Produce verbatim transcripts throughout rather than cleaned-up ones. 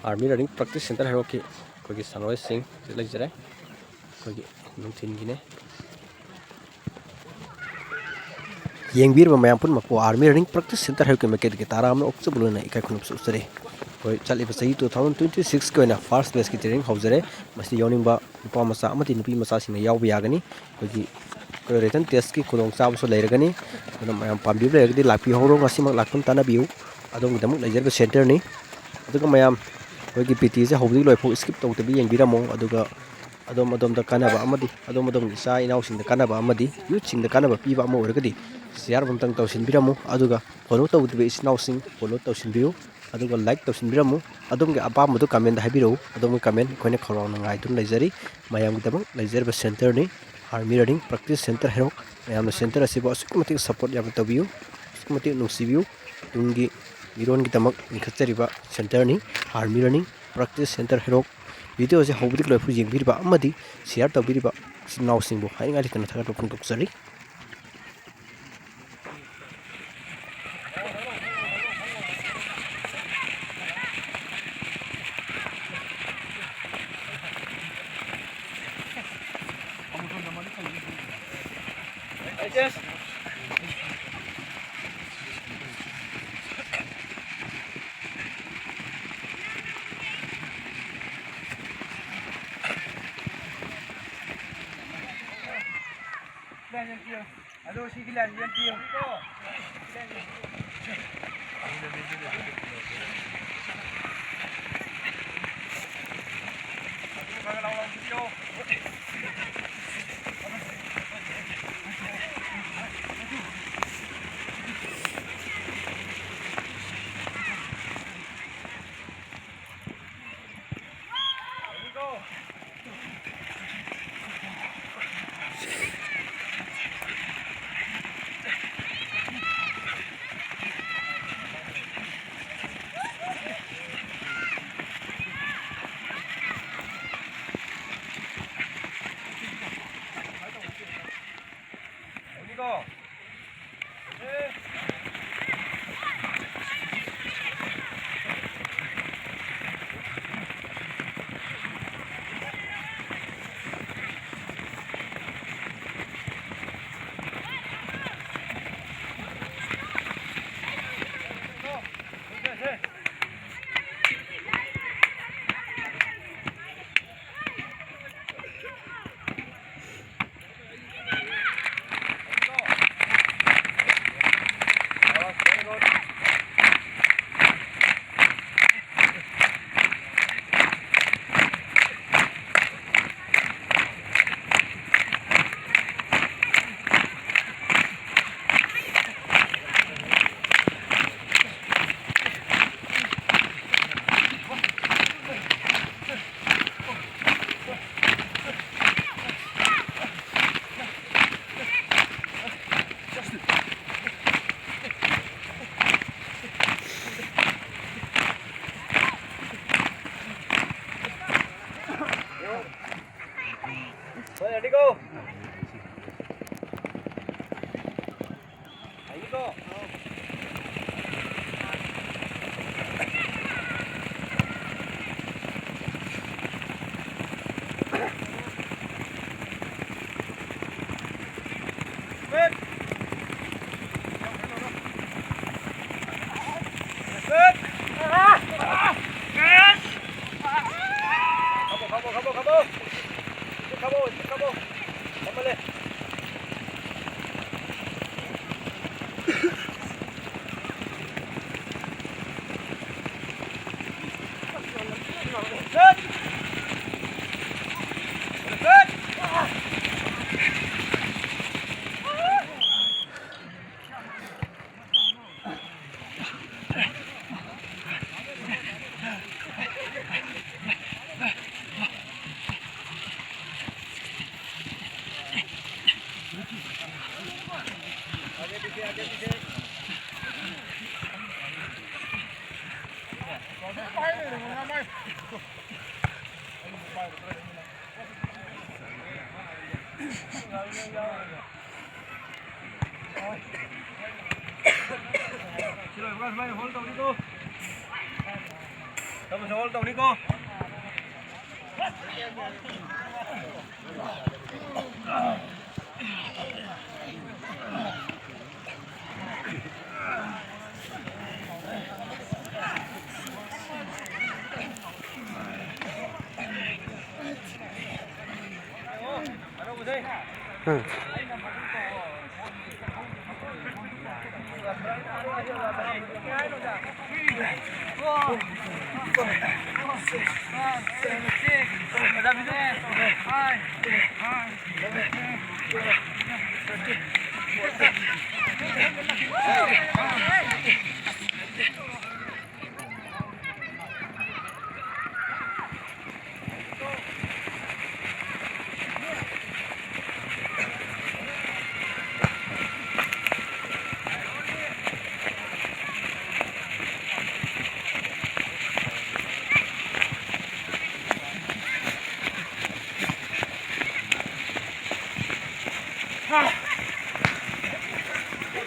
Army Running Practice Center ꯍꯩꯔꯣꯛꯀꯤ ꯑꯩꯈꯣꯏꯒꯤ ꯁꯥꯟꯅꯔꯣꯏꯁꯤꯡ ꯍꯧꯖꯤꯛ ꯂꯩꯖꯔꯦ꯫ ꯑꯩꯈꯣꯏꯒꯤ ꯅꯨꯡꯊꯤꯟꯒꯤꯅꯦ꯫ ꯌꯦꯡꯕꯤꯔꯤꯕ ꯃꯌꯥꯝ ꯄꯨꯝꯅꯃꯛꯄꯨ Army Running Practice Center ꯍꯩꯔꯣꯛꯀꯤ ꯃꯥꯏꯀꯩꯗꯒꯤ ꯇꯔꯥꯝꯅ ꯑꯣꯛꯆꯕ ꯂꯣꯏꯅ ꯏꯀꯥꯏ ꯈꯨꯝꯅꯕꯁꯨ ꯎꯠꯆꯔꯤ꯫ ꯑꯩꯈꯣꯏ ꯆꯠꯂꯤꯕ ꯆꯍꯤ two thousand twenty six ꯀꯤ ꯑꯣꯏꯅ first batch ꯀꯤ training ꯍꯧꯖꯔꯦ꯫ ꯃꯁꯤꯗ ꯌꯥꯎꯅꯤꯡꯕ ꯅꯨꯄꯥ ꯃꯆꯥ ꯑꯃꯗꯤ ꯅꯨꯄꯤ ꯃꯆꯥꯁꯤꯡꯅ ꯌꯥꯎꯕ ꯌꯥꯒꯅꯤ꯫ ꯑꯩꯈꯣꯏꯒꯤ ꯑꯩꯈꯣꯏ written test ꯀꯤ ꯈꯨꯗꯣꯡꯆꯥꯕꯁꯨ ꯂꯩꯔꯒꯅꯤ꯫ ꯑꯗꯨꯅ ꯃꯌꯥꯝ ꯄꯥꯝꯕꯤꯕ ꯂꯩꯔꯒꯗꯤ ꯂꯥꯛꯄꯤꯍꯧꯔꯣ, ꯉꯁꯤꯃꯛ ꯂꯥꯛꯇꯨꯅ ꯇꯥꯟꯅꯕꯤꯌꯨ꯫ ꯑꯗꯣꯝꯒꯤꯗꯃꯛ ꯂꯩꯖꯔꯤꯕ center ꯅꯤ꯫ ꯑꯗꯨꯒ ꯃꯌꯥꯝ ꯑꯩꯈꯣꯏꯒꯤ P T ꯁꯦ ꯍꯧꯕꯗꯒꯤ ꯂꯣꯏꯐꯥꯎ skip ꯇꯧꯗꯕꯤ ꯌꯦꯡꯕꯤꯔꯝꯃꯨ꯫ ꯑꯗꯨꯒ ꯑꯗꯣꯝ ꯑꯗꯣꯝꯗ ꯀꯥꯟꯅꯕ ꯑꯃꯗꯤ ꯑꯗꯣꯝ ꯑꯗꯣꯝꯒꯤ ꯏꯆꯥ ꯏꯅꯥꯎꯁꯤꯡꯗ ꯀꯥꯟꯅꯕ ꯑꯃꯗꯤ youth ꯁꯤꯡꯗ ꯀꯥꯟꯅꯕ ꯄꯤꯕ ꯑꯃ ꯑꯣꯏꯔꯒꯗꯤ share ꯑꯃꯇꯪ ꯇꯧꯁꯤꯟꯕꯤꯔꯝꯃꯨ꯫ ꯑꯗꯨꯒ follow ꯇꯧꯗ꯭ꯔꯤꯕ ꯏꯆꯤꯟ ꯏꯅꯥꯎꯁꯤꯡ follow ꯇꯧꯁꯤꯟꯕꯤꯌꯨ꯫ ꯑꯗꯨꯒ like ꯇꯧꯁꯤꯟꯕꯤꯔꯝꯃꯨ꯫ ꯑꯗꯣꯝꯒꯤ ꯑꯄꯥꯝꯕꯗꯨ comment ꯗ ꯍꯥꯏꯕꯤꯔꯛꯎ꯫ ꯑꯗꯣꯝꯒꯤ comment ꯑꯩꯈꯣꯏꯅ ꯈꯧꯔꯥꯡꯅ ꯉꯥꯏꯗꯨꯅ ꯂꯩꯖꯔꯤ꯫ ꯃꯌꯥꯝꯒꯤꯗꯃꯛ ꯂꯩꯖꯔꯤꯕ center ꯅꯤ Army Running Practice Center ꯍꯩꯔꯣꯛ꯫ ꯃꯌꯥꯝꯅ center ꯑꯁꯤꯕꯨ ꯑꯁꯨꯛꯀꯤ ꯃꯇꯤꯛ support ꯌꯥꯝꯅ ꯇꯧꯕꯤꯌꯨ, ꯑꯁꯨꯛꯀꯤ ꯃꯇꯤꯛ ꯅꯨꯡꯁꯤꯕꯤꯌꯨ꯫ ꯇꯨꯡꯒꯤ ꯃꯤꯔꯣꯟꯒꯤꯗꯃꯛ ꯂꯤꯡꯈꯠꯆꯔꯤꯕ center ꯅꯤ Army Running Practice Center ꯍꯩꯔꯣꯛ꯫ Video ꯑꯁꯤ ꯍꯧꯕꯗꯒꯤ ꯂꯣꯏꯐꯥꯎ ꯌꯦꯡꯕꯤꯔꯤꯕ ꯑꯃꯗꯤ share ꯇꯧꯕꯤꯔꯤꯕ ꯏꯆꯤꯟ ꯏꯅꯥꯎꯁꯤꯡꯕꯨ ꯍꯥꯏꯅꯤꯡꯉꯥꯏ ꯂꯩꯇꯅ ꯊꯥꯒꯠꯄ ꯐꯣꯡꯗꯣꯛꯆꯔꯤ꯫ ꯑꯗꯣ ꯁꯤꯒꯤ ꯂꯥꯏꯟꯁꯦ ꯑꯝꯇ ꯌꯦꯡꯉꯨꯀꯣ꯫ ꯁꯨꯃꯥꯏꯅ ꯍꯣꯜ ꯇꯧꯅꯤꯀꯣ꯫ ꯇꯧꯅꯤꯀꯣ꯫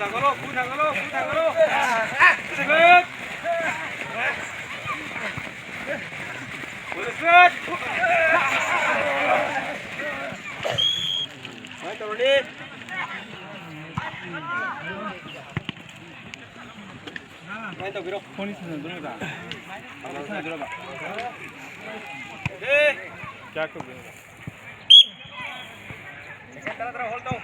ꯊꯥꯡꯒꯠꯂꯣ, ꯈꯨ ꯊꯥꯡꯒꯠꯂꯣ, ꯈꯨ ꯊꯥꯡꯒꯠꯂꯣ꯫ ꯁꯤꯃꯦꯟ꯫ ꯁꯨꯃꯥꯏꯅ ꯇꯧꯔꯅꯤ꯫ ꯁꯨꯃꯥꯏꯅ ꯇꯧꯕꯤꯔꯣ꯫ ꯐꯣꯟ ꯁꯥꯟꯅꯗꯣꯏꯔꯣ? ꯁꯥꯟꯅꯗꯣꯏꯔꯣꯕ? ꯑꯦ! ꯀꯌꯥ ꯇꯧꯗꯣꯏꯅꯣ? ꯁꯦꯀꯦꯟ ꯇꯔꯥ ꯇꯔꯥ ꯍꯣꯜ ꯇꯧ꯫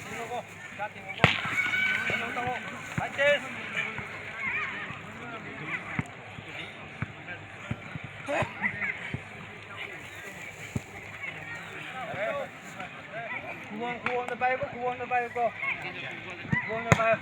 ꯇꯤꯡꯉꯣꯀꯣ, ꯏꯁꯥ ꯇꯤꯡꯉꯣꯀꯣ꯫ ꯍꯣꯜ ꯇꯧ, ꯇꯧ꯫ ꯍꯥꯏ ꯆꯦꯁ꯫ ꯈꯨꯕꯣꯝ, ꯈꯨꯕꯣꯝꯗ ꯄꯥꯏꯌꯨꯀꯣ, ꯈꯨꯕꯣꯝꯗ ꯄꯥꯏꯌꯨ꯫ ꯈꯨꯕꯣꯝꯗ ꯄꯥꯏꯌꯨ꯫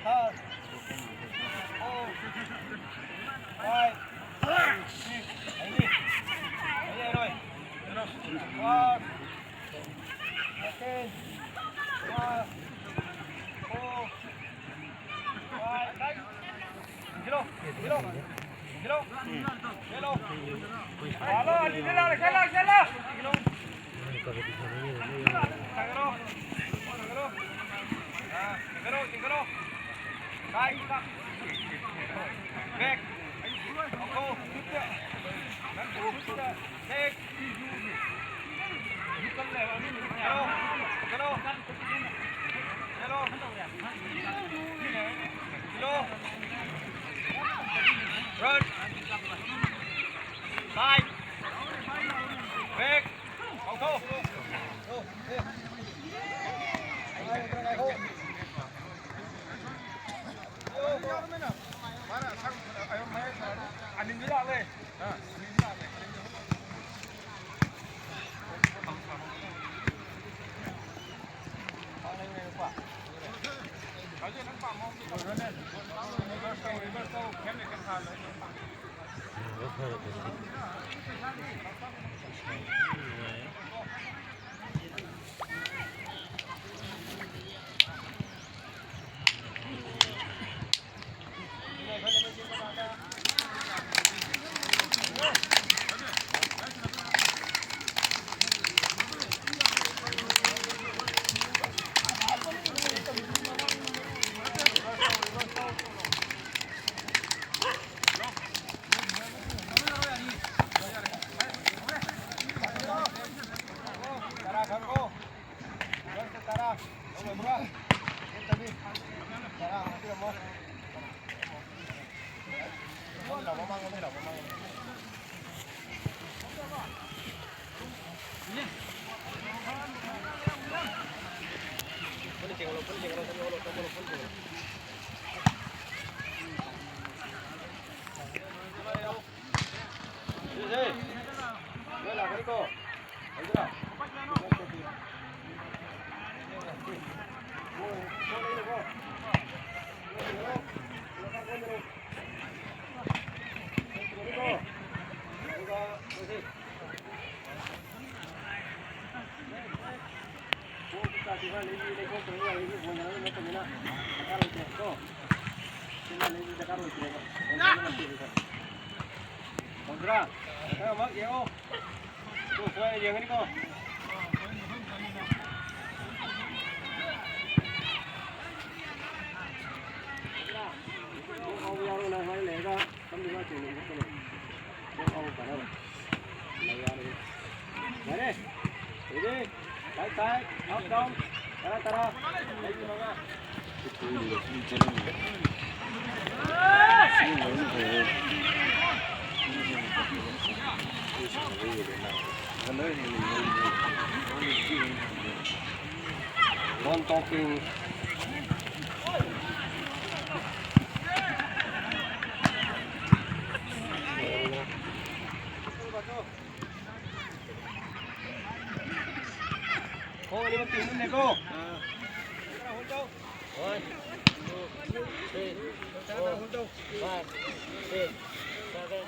Four. Five. Six. Ready? Ready, Roy. Four. Second. One. Four. Five. Nice. Gilo. Gilo. Gilo. Gilo. Gilo. Gilo. Sagaro. Sagaro. Ah, sagaro, sagaro. Side. Back. Go. Back. Next. Sagaro. Sagaro. Sagaro. Gilo. Run. Side. Back. Go, go. ꯍꯧꯗ꯭ꯔꯥ? ꯈꯔ ꯑꯃꯨꯛ ꯌꯦꯡꯉꯣ꯫ Two ꯁ꯭ꯋꯥꯏꯗ ꯌꯦꯡꯒꯅꯤꯀꯣ꯫ ꯀꯣꯛ ꯉꯥꯎꯕ ꯌꯥꯎꯔꯒꯅ ꯁ꯭ꯋꯥꯏꯗ ꯂꯩꯔꯒ ꯐꯝꯗꯨꯒ ꯆꯦꯟꯕ ꯈꯣꯠꯄꯗꯣ꯫ ꯀꯣꯛ ꯉꯥꯎꯕ ꯐꯅꯕ꯫ ꯂꯩ ꯌꯥꯔꯣꯏ꯫ ꯌꯥꯔꯦ꯫ Ready? Right side, up, down. ꯇꯔꯥ, ꯇꯔꯥ꯫ ꯂꯩ ꯃꯉꯥ꯫ Don't talking. ꯈꯣꯡ ꯑꯅꯤꯃꯛ ꯇꯤꯡꯗꯨꯅꯦꯀꯣ꯫ One, two, three, four, five, six, seven.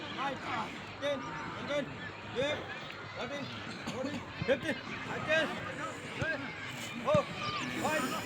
nine, ten, eleven, twelve, thirteen, fourteen, fifteen, nineteen. Four, five,